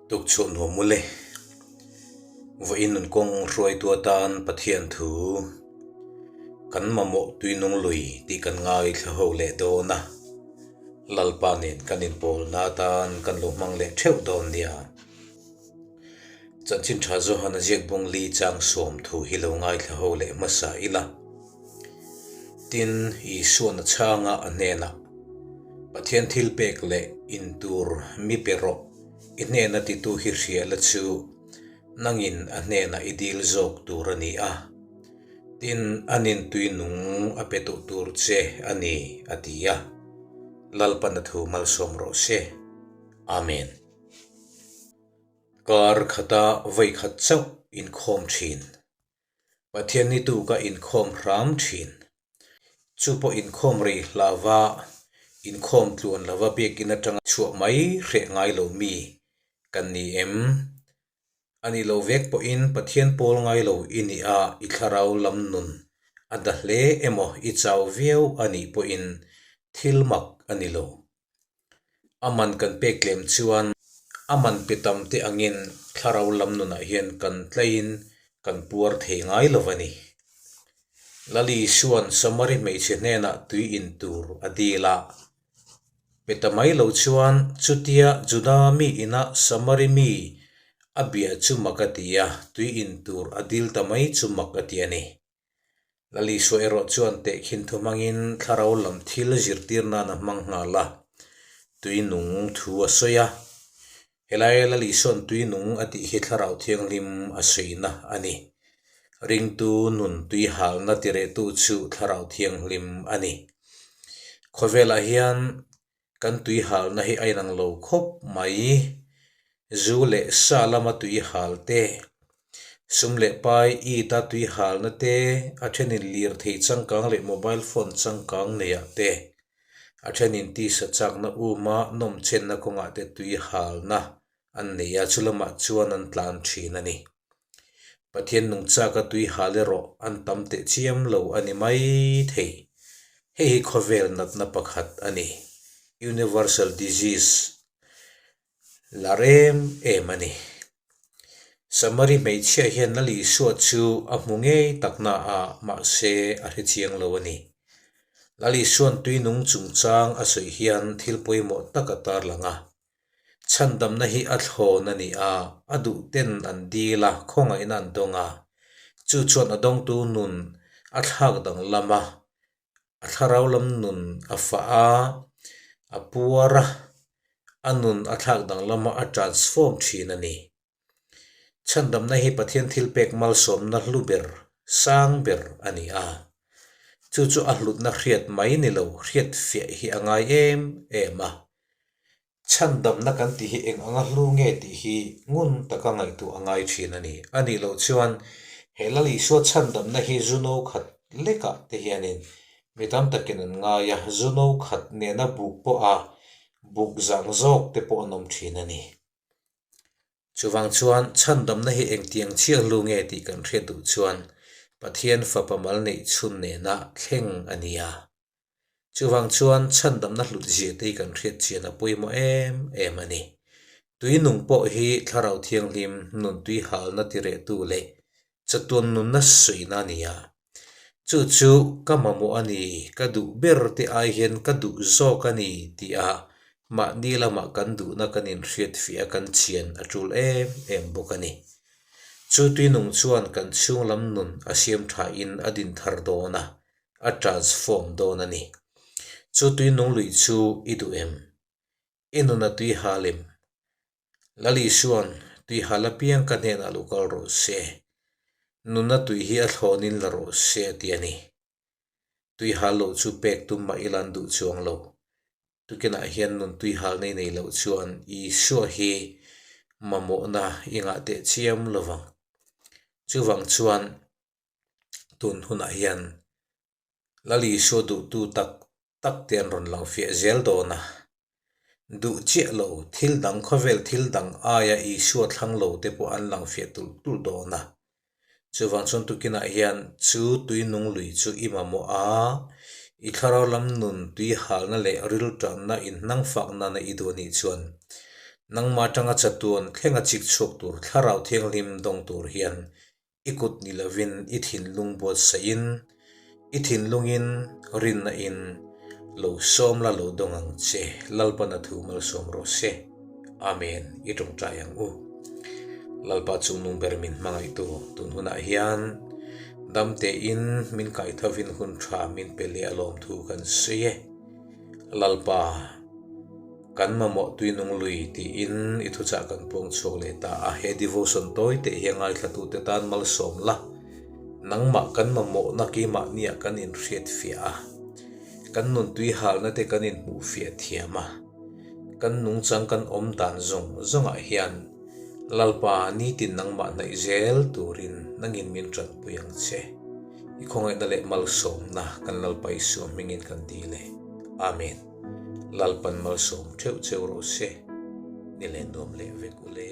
Tukchhuah nuam mawle. Vawiin nun kawng hruaitu atan Pathian thu kan mamawh tuinung lui tih kan ngaithla ho leh dawn a, Lalpa nen kan inpawlna atan kan lo hmang leh theuh dawn nia. Chanchin tha Johan a ziak bawng li chang sawm thu hi lo ngaithla ho leh hmasa ila. Tin, Isuan a chhanga a hnenah, Pathian thil pek leh in tur mi pe rawh, i hnena titu hi hria la chu nangin a hnenah i dil zawk tur a ni a. Tin, anin tui nung a pe tawh tur che a ni, a ti a. Lalpan a thu malsawm rawh se. Amen. Kar khata vawi khat chauh inkhawm thin. Pathian ni tuka inkhawm hram thin. Chu pawh inkhawm rei hlauva inkhawm tluan lova biakinn atanga chhuah mai hreh ngai lo mi kan ni em? A nih loh vek pawhin Pathian pawl ngai lo i nih a i thlarau lam nun a da hle emaw i chau viau a nih pawhin thil mak a ni lo. A man kan pek tlem chuan a man pe tam te angin thlarau lam nunah hian kan tlaiin kan puar thei ngai lo a ni. Lali Isua'n Samari hmeichhe hnenah tui in tur a dil a, pe ta mai lo chuan chutia Juda mi ina Samari mi a bia chu mak a ti a, tui in tur a dil ta mai chu mak a ti a ni. Lalisua erawh chuan tehkhin thu hmangin thlarau lam thil zirtir nan a hmang nghal a, tui nung thu a sawi a. Helai Lalisua'n tui nung a tih hi thlarau thianghlim a sawina a ni. Ringtu nun tui halna tirehtu chu thlarau thianghlim a ni. Khawvelah hian Kan tui halna hi a inang lo khawp mai. Zu leh sa lama tui hal te, sum leh pai it a tui halna te, a thenin lirthei changkang leh mobile phone changkang neiah te, a thenin tisa chakna uma nawmchenna kawngah te tui halna an nei a, chulamah chuan an tlan thin a ni. Pathian nungchaka tui hal erawh an tam teh chiam lo a ni mai thei. Hei hi khawvel natna pakhat a ni, universal disease la rem em a ni. Samari hmeichhia hian Lal Isua chu a hmu ngei takna a, mahse a hre chiang lo a ni. Lal Isua'n tui nung chungchang a sawi hian thil pawimawh tak a tarlang a. Chhandamna hi a thlawn a ni a, a duh ten an dil a, khawngaihna an dawng a. Chu chuan a dawngtu nun a thlak danglam a, a thlarau lam nun a fah a, a puar a, a nun a thlak danglam a, a transform thin a ni. Chhandamna hi Pathian thilpek malsawmna hlu ber, sang ber a ni a. Chu chu a hlutna hriat mai ni lo, hriat fiah hi a ngai em em a. Chhandamna kan tih hi eng anga hlu nge tih hi ngun taka ngaihtuah a ngai thin a ni. A nih loh chuan he Lal Isua chhandamna hi zu no khat lekah te hianin mi tam takin an ngai a, zu no khat nena buk pawha buk zang zawk te pawh an awm thin a ni. Chuvang chuan chhandamna hi engtiang chiah hlu nge tih kan hriat duh chuan Pathian fapa mal neih chhun nena thleng a ni a. Chuvang chuan chhandamna hlut zia te hi kan hriat chian a pawimawh em em a ni. Tui nung pawh hi Thlarau Thianghlim nun tui halna tirehtu leh chatuan nunna suihna a ni a. Chu chu ka mamawh a ni, ka duh ber te ai hian ka duh zawk a ni tih a mahni lamah kan duhna kan inhriat fiah a kan chian a tul em em bawk a ni. Chu tui nung chuan kan chhunglam nun a siam thain a din thar dawn a, a transform dawn a ni. Chu tui nung lui chu i duh em? I nun a tui hal em? Lal Isua'n tui hal apiang ka hnenah lo kal rawh se. Nunna tui hi a thlawnin la rawh se a ti a ni. Tui hal loh chu pek tum mah ila an duh chuang lo. Tukinah hian nun tui hal nei nei loh chuan Isua hi mamawhna i ngah teh chiam lovang. Chuvang chuan tun hunah hian Lal Isua duhtu tak tak te an rawn lang fiah zel dawn a. Duh chiah lo thil dang khawvel thil dang aia Isua thlang lo te pawh an lang fiah tulh tulh dawn a. Chuvang chuan tukinah hian chu tui nung lui chu i mamawh a, i thlarau lam nun tui halna leh riltanna inhnangfak nana i duh anih chuan. Nangmah atanga chatuan thlenga chik chhuak tur Thlarau Thianghlim dawng tur hian i kut ni lovin i thinlung buatsaihin, i thinlungin rinna in lo sawm la lo dawng ang che, Lalpan a thu malsawm rawh se. Amen, i tawngtai ang u. Lalpa chungnung ber min hmangaihtu tun hunah hian dam tein min kaithovin hun tha min pe leh a lawmthu kan sawi e. Lalpa. Kan mamawh tuinung lui tiin i thuchah kan puang chhuak leh ta a, he devotion tawi teh hi a ngaithlatute tan malsawm la, nangmah kan mamawhna keimahniah kan inhriat fiah a, kan nun tui halna te kan inhmuh fiah thiam a, kan nungchang kan awm dan zawng zawngah hian Lalpa nitin nangmah hnaih zel turin nangin min tanpui ang che. I khawngaihna leh malsawmna kan Lalpa Isua hmingin kan dil e. Amen. Lalpan malsawm theuh cheu rawh se, ni leh nuam leh vek u le.